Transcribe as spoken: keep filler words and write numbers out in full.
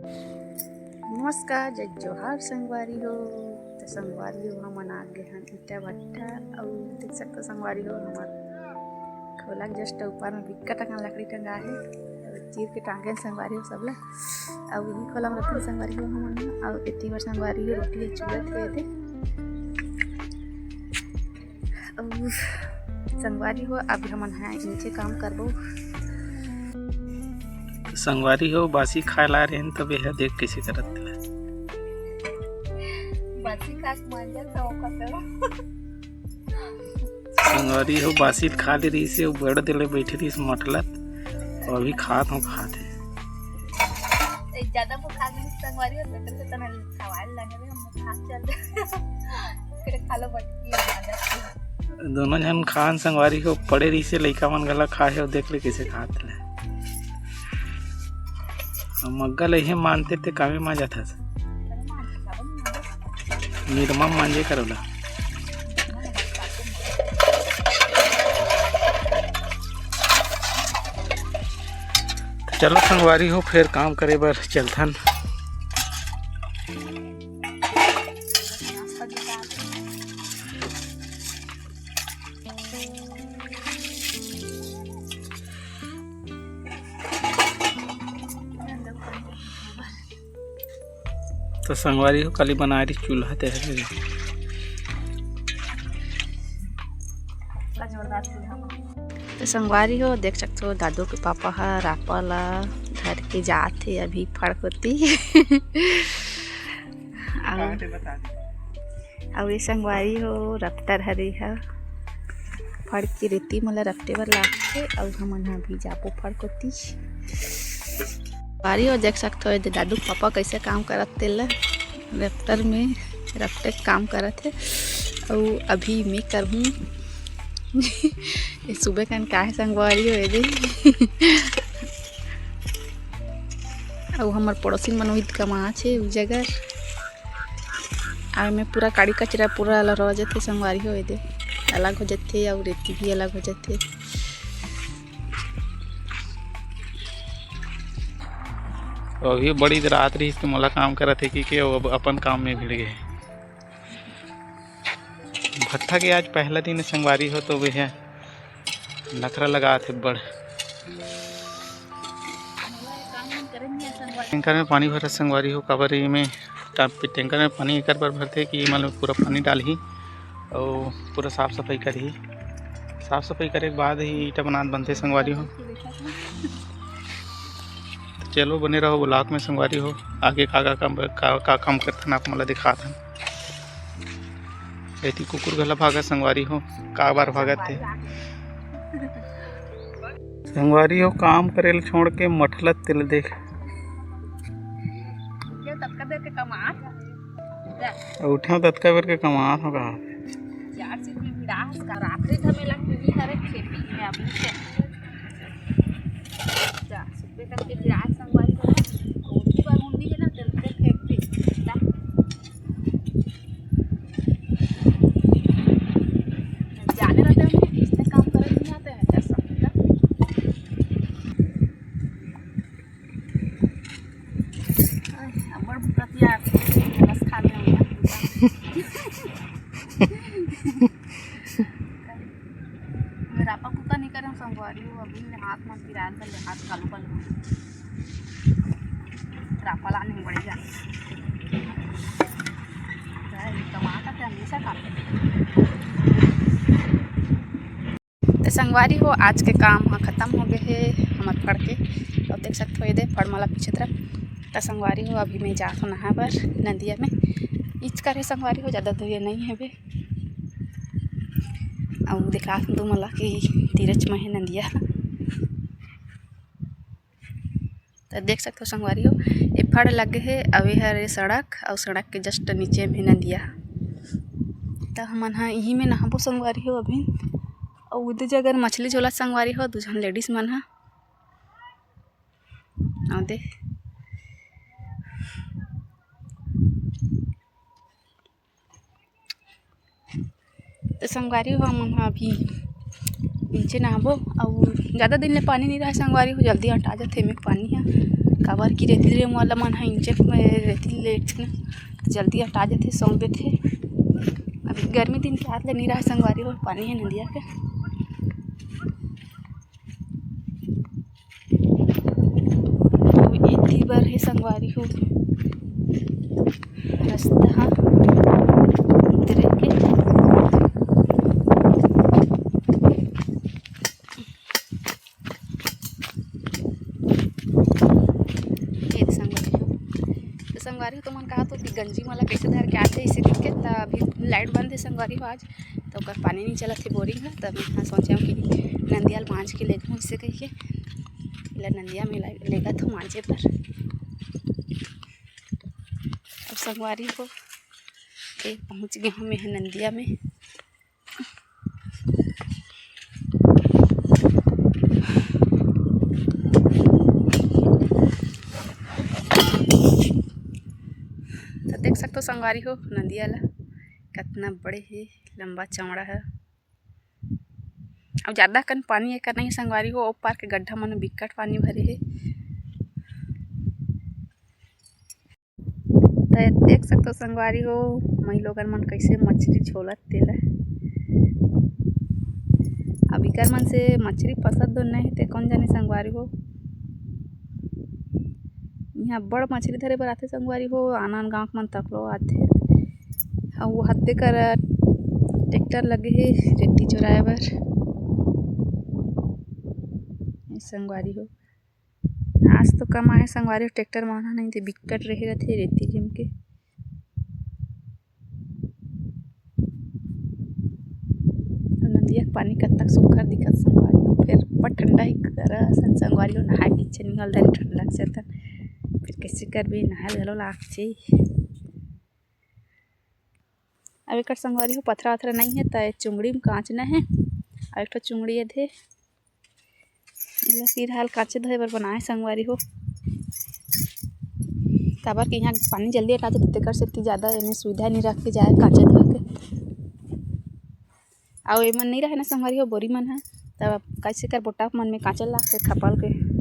नमस्कार, जय जोहार संगवारी हो। तो संगवारी हो, हमन आ गे हन ईटा भट्ठा। अउ देख सकथो संगवारी हो, हमर खोला के just ऊपर में बिक्कट अकन लकड़ी टंगा हे। अउ चीर के टांगे हन संगवारी हो सबला। अउ इही खोला में रखन संगवारी हो हमन। अउ एती बर संगवारी हो रोटी ह चुलत हे एदे। अउ संगवारी हो, अभी हमन ह नीचे काम करबो। संगवारी हो, बासी खाए ला रहे तबे ह देख कइसे करत तेला। बासी खा के मर जात हो कतरा। संगवारी हो, बासी खा ले रहिस हे, बड़ देले बैठे रहिस मटलत, अउ अभी खात हो, खात हे। ए, ज्यादा बुखार नहीं संगवारी हो, पेट से तने खवाए लगे रे, हम खा चल रहे। फिर खा लो बटकी ज्यादा। दोनों झन खान संगवारी हो, पड़े रहिस हे, लइका मन घला खा हे, अउ देख ले कइसे खात ले। मग्गा ले हे मानते ते कामे मा जाथस। निरमा मांजे करोला। चलो संगवारी हो, फेर काम करे बर चलथन। तो संगवारी हो, काली बनाए रहिस चूल्हा ते हरे। तो संगवारी हो, देख सकथो, दादू के पापा ह रापा ला धर के जात हे अभी फड़ कोती। अउ, अउ ये संगवारी हो, रपटर हरे ह, फड़ के रेती मन ला रपटे बर लागथे। अउ हमन ह अभी जाबो फड़ कोती। संगवारी हो, देख सकथो, ये दे दादू के पापा कइसे काम करत तेला। रपटर में रपटे के काम करत हे। अउ अभी मैं करहूँ। ये सुबह कन का हे संगवारी हो एदे। अउ हमर पड़ोसी मन उहित कमाच हे उ जगह। अउ मैं पूरा काड़ी कचरा पूरा अलग हो जाथे संगवारी हो एदे। अलग हो जाथे अउ रेती भी अलग हो जाथे। अभी बड़ी रात रहिस त मोला काम करत हे कि, कि वो अब अपन काम में भिड़ गे। भट्ठा के आज पहला दिन संगवारी हो, तो वे हे नखरा लगात हे बड़। टैंकर में पानी भरत संगवारी हो, काबर ये में टैंकर में पानी एकर बर भरथे कि ये मतलब पूरा पानी डालही अउ पूरा साफ सफाई करही। साफ सफाई करे के बाद ही ईटा बनात बनथे संगवारी हो। तो चलो बने रहो vlog में संगवारी हो, आगे का का काम, का, का काम करथन आप मोला दिखात हन। एती कुकुर घला भागत संगवारी हो, का बार भागत हे। संगवारी हो, काम करे ल छोड़ के मठलत तेल देख। उठे ततका बेर के कमात हो का। चार चीज में भिड़ा है, राखड़ी झमेला क्यों नहीं करे खेती में अभी से। चार चीज पे करके भिड़ा संगवारी हो। उनकी बार उंडी है ना, तेल पे फेंक दी। जाने रहते हैं, इसने काम करे नहीं आते हैं, ऐसा होता। अब्बड़ भूकत यार, बस खा ले। रापा कुका नहीं करे संगवारी हो, अभी ले हाथ मत गिरान, पहले हाथ कालू कालू। रापा लाने बढ़िया। टमाटर के हमेशा खा। तो संगवारी हो, आज के काम ह खत्म हो गए हे हमर फड़ के। अउ देख सकत हो, ये दे फड़ माला पीछे तरफ। तो संगवारी हो, अभी मैं जात हो नहा बर नदिया में। इच कर हे संगवारी हो, ज़्यादा दूर नहीं है बे। अउ दिखा दो मला कि तीरच में है नदिया। तो देख सकते हो संगवारी हो, ये फड़ लगे हे, अउ ये हरे सड़क, अउ सड़क के just नीचे में नदिया। तो हमन ह इही में नहाबो संगवारी हो अभी। अउ उदे जगह मछली झोला संगवारी हो, दू झन ladies मन ह। अउ दे। तो संगवारी हो, हमन ह अभी नीचे नहाबो, अउ ज़्यादा दिन ले पानी नहीं रहे संगवारी हो, जल्दी अंटा जाथे एमे पानी ह। काबर कि रेती रे मोला मन ह इंचे में रेती लेट न, जल्दी अटा जथे, सौंप देथे। अभी गर्मी दिन के आत ले नी रहा संगवारी हो, पानी है नदिया के। अउ एती बर हे संगवारी हो, रस्ता ह उतरे के। ये संगवारी हो, तो संगवारी हो, तुमन कहा तो कि गंजी मोला कैसे धर के आथे इसे करके, त अभी लाइट बंद है संगवारी हो आज, तो ओकर पानी नहीं चलत हे बोरिंग ह, त मैं सोचे कि नंदिया ल मांज के लेगहूँ इसे कहिके, इला नंदिया में ला-, लेगत हूँ मांजे बर। अब संगवारी हो, ए पहुँच गए हूँ मैं नंदिया में। तो देख सकते हो संगवारी हो नंदिया ला, कितना बड़े है, लंबा चौड़ा है। अब ज़्यादा कन पानी एकर नहीं संगवारी हो, ओ पार के गड्ढा मन में बिकट पानी भरे है। तो देख सकते हो संगवारी हो, मई लोगन मन कैसे मछली झोलत तेला। अब इकर मन से मछली पसंद तो नहीं ते कौन जाने संगवारी हो। यहाँ बड़ मछली धरे बर आथे संगवारी हो, आन आन गाँव के मन तकलो आथे। अउ वो हत्ते कर ट्रैक्टर लगे हे रेती चोराए बर। ए संगवारी हो, आज तो कम आए संगवारी हो, ट्रैक्टर माना नहीं ते बिकट रहे रहथे रेती जिम के। नदिया के पानी कतक सुग्घर दिखत संगवारी हो, फेर ऊपर ठंडा ही करा असन संगवारी हो, नहाए के इच्छा निकल धरे ठंडा के चलतन, फेर कैसे करबे, नहाए घलो लागथे। अब एकर संगवारी हो पथरा वथरा नहीं है, त चुंगड़ी में कांचना है। अब एक ठो चुंगड़ी एदे, एला फिलहाल कांचे धोए बर बनाए संगवारी हो, काबर कि यहाँ पानी जल्दी अटा जाथे, तेकर सेती ज़्यादा एने सुविधा नहीं रख के जाए कांचे धोए के। अउ एमन नहीं रहे ना संगवारी हो, बोरी मन ह, तब कैसे कर बोटा मन में कांचे लागथे खपल के।